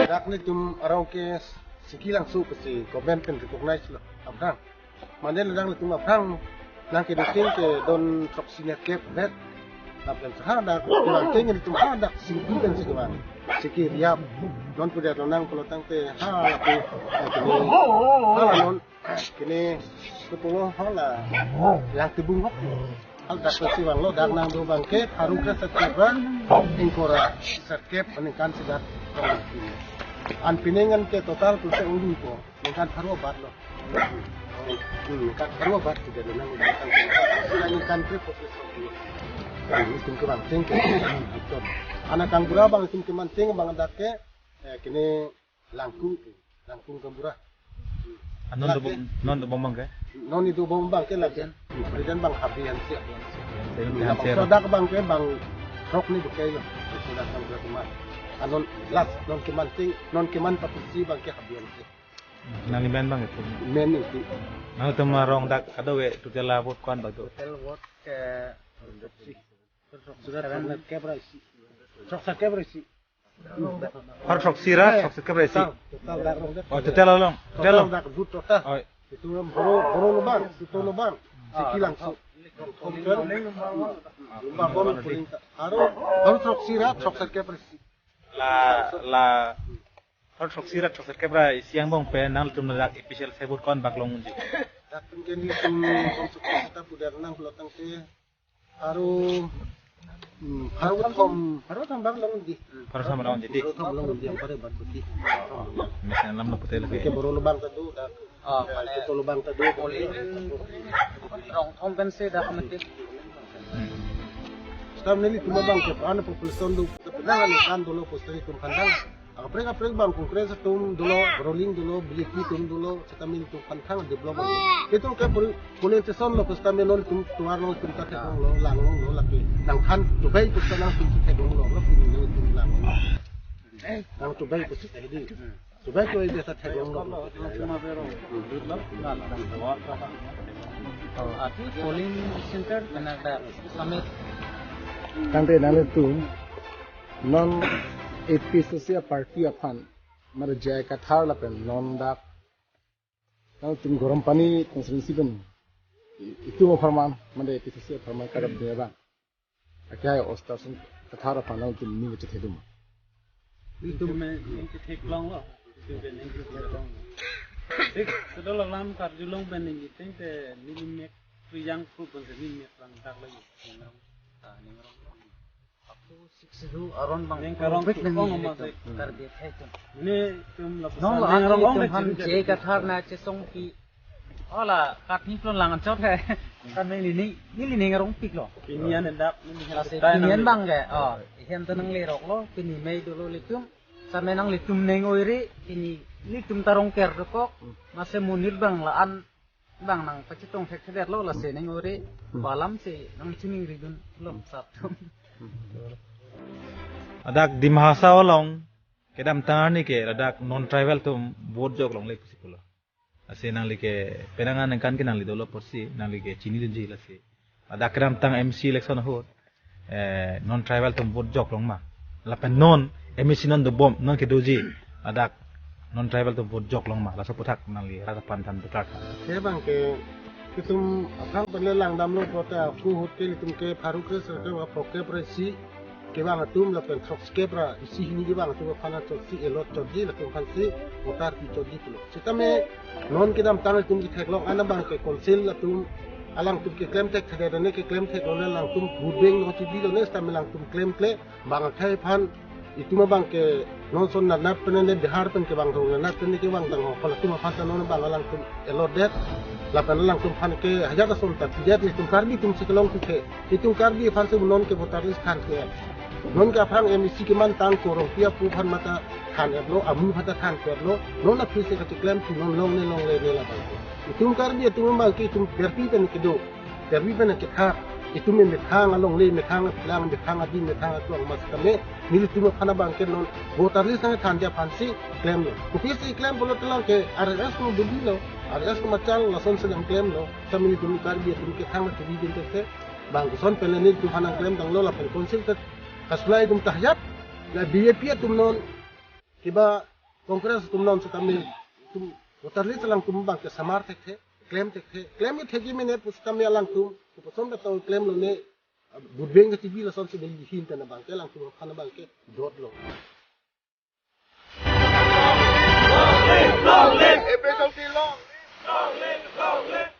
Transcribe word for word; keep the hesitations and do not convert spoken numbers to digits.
Dak nelitum arong ke Siki Langso pusi government pen recognize lo aphrang. Mane ladak nelitum aphrang nang ke nelitum ke don throksi nerkep vet. Lapen hadak kevang ke nelitum hadak Siki pen si kevang. Siki Riap. Non pudet lonang pulo tangte ha lapu. Ha non kene kepulo hala Langtibung hok. Hal dak si vanglo, dak nangdo abang ke pharo kre serkep ra ingkoi ra serkep aningkan si dak. An pining an ke total pusi ungdung ko ningkan pharo abat lo. Hmm, ningkan pharo abat si dak nang dak kan. Sila ningkan kre pokok so. Kan nelitum kevang cheng ke. Anak kangbura abang nelitum keman cheng abang dak ke, eh, kene Langkung, Langkung kangbura. Ah, non dobom, non dobom abang ke? Non dobom abang ke lagi. President abang Habri Hanse. Habri Hanse. Sodak abang ke bang throk ni bukai lo. Sodak kangbura keman. Ah, non last, non keman cheng, non keman papusi abang ke Habri Hanse. Nangli men abang itu. Men itu. Nangtum arong dak kado-kave total la vote ko-an bang do? Total vote ke Surat seven. Throksi ra isi. Throksi ra isi. Pharo throksi ra, throksi ra isi. Total, total dak rong. Oh, total along. Total along. Dak vote total. Oh. Itum boro, boro lobang, itum lobang. Siki Langso. Total. Lomba boro polling ta. Pharo, pharo throksi ra, throksi ra isi. La, la, pharo throksi ra, throksi ra isi angbong pen nangtum dak A P H L C vote ko-an bak long unji? Dak pen ke nelitum konsekuensi ta pudet nang pulo tangte. Pharo, hmm, pharo thom, pharo thom bak long di. Pharo thom long di. Pharo thom long di, yang pare bat putih. Misalnya lam lo putih lagi. Ke boro lobang ta do dak. Ah, eh, mane total lobang ta do. Polling rong thom pen si dak mati. Hmm. Stam nelitum abang ke pan population do, penang kan dolo poster itum pandang. Kaprek kaprek abang Congress atum dolo, Rolling dolo, B J P atum dolo, seta nelitum aphan thang develop abang. Itum ke poli-, polling station lo, seta nelitum tovar lo, itum ta theklonglo, langlonglo, lake nangthan chubai pu seta nangtum si theklonglo, lo pini nelitum langlonglo. Nang chubai pu seta hedi. Chubai ko ide ta theklonglo. Ati polling center penang dak summit. Tangte nanglitum non A P H L C party aphan, mane J I Kathar lapen non dak nangtum Garampani constituency pen i-, itum apharman, mane A P H L C apharman kadap de abang, akhai ostar sung Kathar aphan nangtum ning kachethedun? Itum me ning ketheklonglo. Itum ke ning ketheklonglo. Tik, sudah lo lam karjulong pen ning itum ke nelimek Priyang Group pen nelimek lang dak lagi. Ah, ning rong. Up to six do aron bang. Ning karong big nang tukong ni ama itum. Karbi akhai itum. Nelitum la non la nang ani rong itum ong han dek J I Kathar nangchesong pi. Ola kat ni plon lang anchot he. Kan neli ni, neli ning arong pik lo. Pini an dak, neli han lasi dak pini an nang bang ke. Oh, ihem ta nanglerok lo, pini mei dolo ilitum. Same nanglitum ning oiri, pini ilitum ta rong ker dokok. Mase monit bang la-an bang nangpachetong thekthedetlo, lasi ning oiri. Hmm. Balam si nangchining ridun lo, hmm, sap atum. Ladak Dima Hasao along kedamtang arni ke ladak non tribal atum vote jok longle pusi pulo. Lasi nangli ke penang aningkan ke nangli dolo apotsi nangli ke chinidunji lasi. Ladak kedamtang M C election ahut, eh, non tribal atum vote jok long ma? Lapen non M C non dobom, non kedoji, ladak non tribal atum vote jok long ma? Laso aputhak nangli rat aphan than puthak. Ke bang ke itum aphrang pen le langdamlo pulote ako ahut ke itum ke pharo kre serkep ra pharo kep ra isi kevang atum lapen throksi kep ra isi hini kevang atum aphan throksi allot chotji, latum aphan si voter pi chotji pulo. Sitame non kedamtang itum ketheklong an abang ke council atum alangtum keklem thekthedet ne, keklem theklong ne, alangtum vote bank no chibilo ne, sitame alangtum klemkle bang akhai aphan. Itum abang ke non son nanat pen ne, Bihar pen kevang thong nanat pen ne kevang tang ho, halatum aphan ta non abang alangtum allot det. Lapen alangtum aphan ke ajat ason ta pidet, itum Karbi atum si kelong tuthe. Itum Karbi aphan si non ke voter list than ke. Non ke aphrang M A C keman tang korong pia pu aphan mata than-etlo, amu aphan ta than-etlo. Non aphi si kachiklem thu non longle longle ne labang. Itum Karbi atum abang ke itum Karbi pen kedo. Karbi pen kethak. Itum methang alongle, methang lang, methang adi, methang aklong, mas kami nelitum aphan abang ke non voter list nangthanji aphan si klemlo. Kopi si klem pulote lang ke R S S ko dobilo, R S S ko machal lason si nangklemlo. Sami nelitum Karbi atum kethang na turi din te bang koson pen nelitum aphan nangklem tanglo lapen council te kasulai atum ta ajat. La B J P atum non, kiba Congress atum non setame, itum voter list alangtum abangke samar thekthe, klem thekthe, klem thekji mene pu setame alangtum, kopuson ta klem lone, vote bank ke T V lason si beli hin tena abangke alangtum aphan abangke dot lo. Long live! Long live! Long live!